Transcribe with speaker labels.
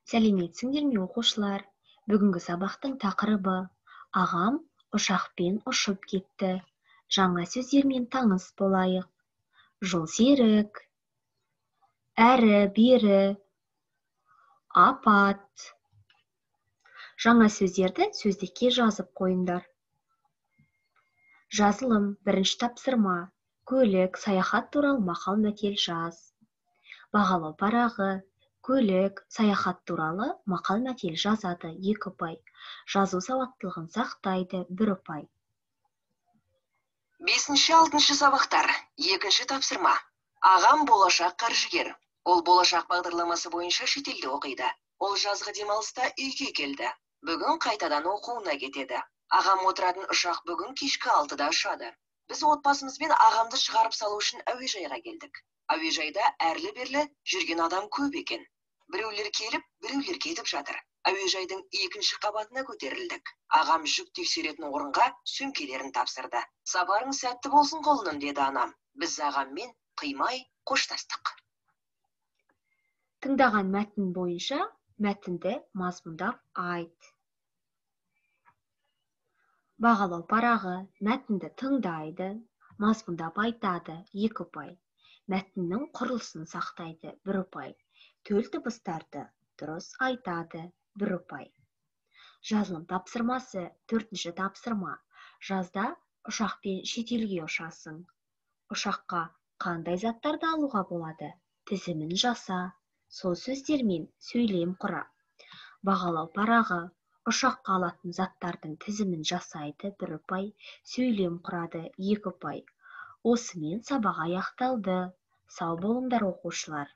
Speaker 1: Сәлеметсіңдер ме, оқушылар? Бүгінгі сабақтың тақырыбы ағам ұшақпен ұшып кетті. Жаңа сөздермен таныс болайық. Жолсерік, әрі, бері, апат. Жаңа сөздерді сөздікке жазып қойыңдар. Жазылым, бірінші тапсырма, көлік, саяхат туралы мақал-мәтел жаз. Бағалау парағы, көлік, саяхат туралы мақал-мәтел жазады, 2 ұпай. Жазу сауаттылығын сақтайды, 1 ұпай.
Speaker 2: 5-6 сабақтар, 2-ші тапсырма. Ағам болашақ қаржыгер. Ол болашақ бағдарламасы бойынша шетелде оқиды. Ол жазғы демалыста үйге келді. Бүгін қайтадан оқуына кетеді. Ағам отыратын ұшақ бүгін кешкі 6-да ұшады. Біз отбасымызбен ағамды шығарып салу үшін әуежайға келдік. Әуежайда әрлі-берлі жүрген адам көп екен. Біреулер келіп, біреулер кетіп жатыр. Әуежайдың 2-ші қабатына көтерілдік. Ағам жүк тексеретін орынға сөмкелерін тапсырды. Сапарың сәтті болсын, құлыным, деді анам. Біз ағаммен қимай қоштастық.
Speaker 1: Тыңдаған мәтін бойынша мәтінді мазмұндап айт. Бағалау парағы мәтінді тыңдайды, мазмұндап айтады, 2 ұпай. Мәтіннің құрылысын сақтайды, 1 ұпай. Төл дыбыстарды дұрыс айтады, 1 ұпай. Жазылым тапсырмасы, 4-ші тапсырма. Жазда ұшақпен шетелге ұшасың. Ұшаққа қандай заттарды алуға болады? Тізімін жаса, сол сөздермен сөйлем құра. Бағалау парағы ұшаққа алатын заттардың тізімін жасайды, 1 ұпай, сөйлем құрады, 2 ұпай. Осымен сабақ аяқталды. Сау болыңдар, оқушылар.